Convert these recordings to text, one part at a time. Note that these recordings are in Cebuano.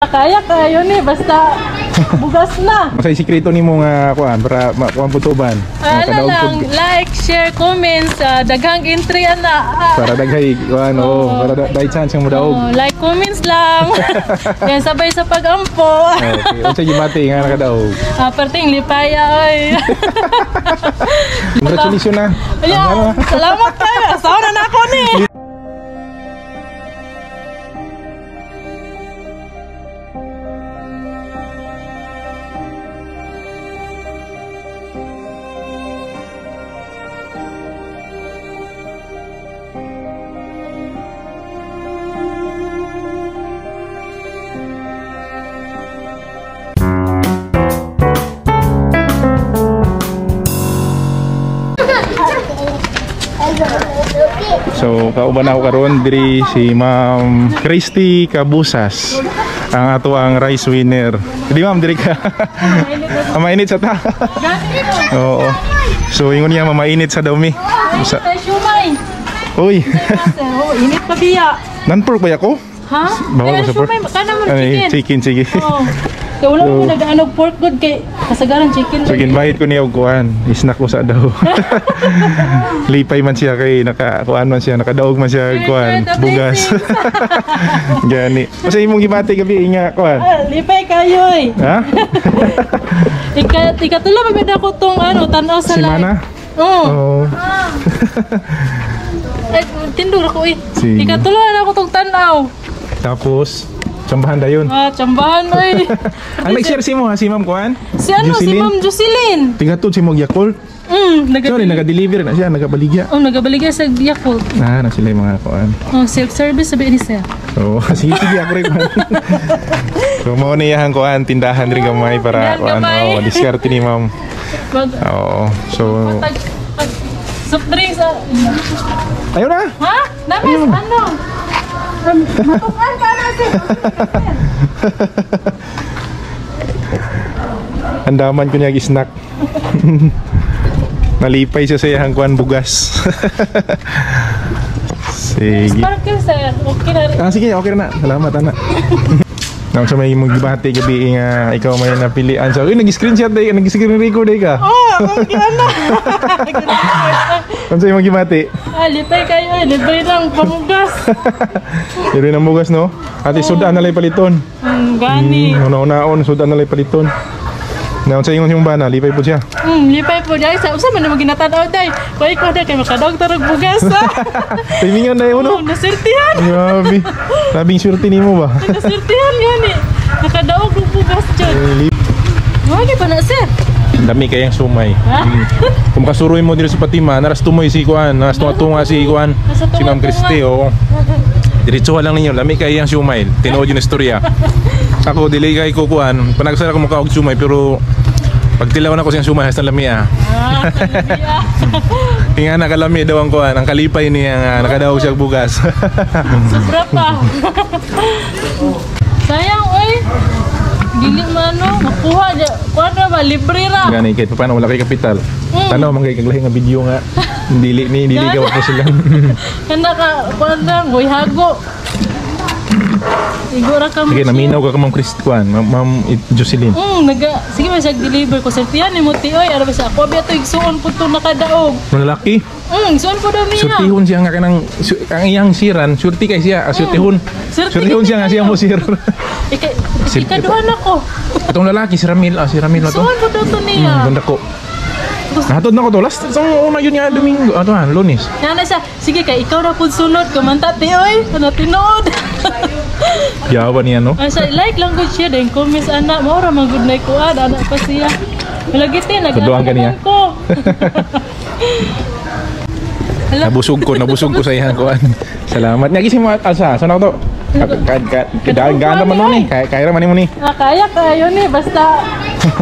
Kaya kayo ni basta bugas na. Masay sikreto nimo nga kuan para makuan putuban. Ano lang, like, share, comments, daghang entry ana. Para daghay kuan, oh, para dai chance nga modaog. Oh, like, comments lang. Yan sabay sa pag-ampo. Okay, unsa gibati nga nakadaog? Perting lipaya oy. Congratulations na. Yeah, salamat kayo. Asawa na ako ni. So, kauban ako karon diri si Ma'am Christy Cabusas, ang ato ang rice winner. Di ma'am, diri ka. Mainit sa ta. Oo. So, ingon niya mamainit sa daw mi. Sa shumay. Uy. Oh, init pa biya. Nan pork ba ako? Ha? Bawal ko sa pork. Kana mo chicken. Chicken, sige. Oo. Kaya wala mo nag-anog pork good kay kasagaran chicken. So, invite ko niya og kuan, isnack ko sa daw. Lipay man siya kay naka kuan man siya, nakadaog man siya kuan, bugas. Gani. Masa imong gibati gabi nga kuan? Lipay kayo eh. Ha? Ikatulo pa ako tong ano, tan-aw sa live. Si Mana? Oo. Ay, tindur ako eh. Ikatulo na ako tong tan-aw. Tapos tsambahan dayon. Ah, tsambahan oy. Ang nag-share si mo ha, si Ma'am Kuan? Si ano, si Ma'am Jocelyn. Tigatod si mo Yakult. Sorry, naga-deliver na siya, nagabaligya. Oh, nagabaligya sa Yakult. Ah, na sila yung mga kuan. Oh, self-service sabi ni sir. Oo, oh, sige sige ako rin kuan. So mao na iyang kuan, tindahan rin gamay para kuan. Oh, diskarte ni Ma'am. Oo. So soft drinks. Ayo na. Ha? Namis ano? Matukan ka na sir. Andaman ko niya snack. Nalipay siya sa iyang kuan bugas. Sige. Sparkle sir. Okay na. Ah, sige, okay na. Salamat ana. Nang sa may magbati gabi nga ikaw may napilian. So, uy, nag-screenshot day, nag-screen record day ka. Oh, okay ana. Unsa imong gibati? Ah, lipay kayo, libre lang pamugas. Libre ng bugas no? Ate, sudan na lay paliton. Gani. Una-unaon, sudan na lay paliton. Na unsa ingon yung bana, lipay po siya. Lipay po dai. Sa usa man mo ginatan-aw day. Kuy ko day kay makadaog tarog bugas. Timingan na yun, no? Nasertihan. Grabe. Labing swerte nimo ba? Nasertihan gani. Nakadaog og bugas jud. Wagi pa na sir. Dami kayang sumay. Kung makasuroy mo dito sa Fatima, naras tumoy si Kuan, naras tunga si Kuan, si Ma'am Christy, oo. Diretsuhan lang ninyo, lami kayang sumay. Tinuod yung istorya. Ako, dili kay ko Kuan, panagsara ko mukha og sumay, pero pagtilaw na ko siyang sumay, hasta lami ah. Tinga nakalami daw ang kuan, ang kalipay niya nga nakadaog siya bugas. Sobra pa. Sayang oy. Dili man no, makuha ja. Kuan ra ba libre ra. Gani kahit paano wala kay kapital. Tanaw man kay kaglahi nga video nga dili ni dili gawa ko sila. Kanda ka kuan ra goy hago. Igora ka mo. Sige, naminaw ka Ma'am Christ kuan, Ma'am Jocelyn. Naga sige man siya deliver ko sertihan ni mo ti oy, ara ba siya ako biya to igsuon pud to nakadaog. Lalaki. Igsuon pud daw niya. Surtihon siya nga kanang ang iyang siran, surti kay siya, surtihon. Surtihon siya nga siya mo sir. Ikaduhan ako. Itong lalaki si Ramil, si Ramil na to. Igsuon pud daw to niya. Ganda ko. Nahatod na ko to. Last sa una yun nga Domingo, ato ha, Lunes. Yana siya, sige kay ikaw ra pud sunod kumanta ti oy, ano tinuod. Yawa niya no. Siya, like lang good share then comments ana, mao ra man good night kuan ana pa siya. Malagi ti nag Tuduan ka niya. ko. Nabusog ko sa iyang kuan. Salamat. Nyagi si mo asa, sa to. Ka man ni. Kaya ra man nimo ni. Ah, kaya kayo ni basta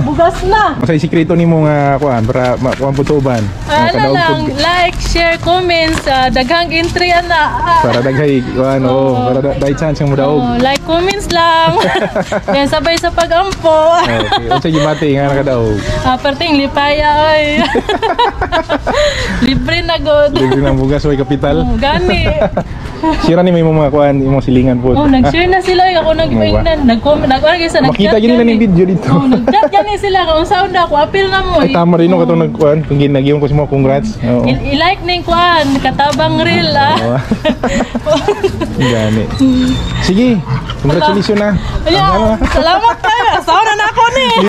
bugas na. Masay sikreto nimo nga kuan para makuan putuban. Ano lang, like, share, comments, daghang entry ana. Para daghay kuan, oh, para dai chance nga modaog. Oh, like, comments lang. Yan sabay sa pag-ampo. Okay, unsa gibati nga nakadaog? Perting lipaya oy. Libre na good. Libre ng bugas way kapital. Gani. Share ni may mga kuan, imong silingan po. Oh, nag-share na sila ako nagpaingnan, nag-comment, nag ano sa Makita nag-chat gid nila gani. ning video dito. Oh, nag-chat gani sila kung unsaon na ako apil na mo. Ay, tama rin no katong nagkuan, kung ginagiyon ko si mo, congrats. Oo. I-like ning kuan, katabang reel ah. Oo. Gani. Sige, congratulations na. Aya, salamat kayo. Asawa na ako ni.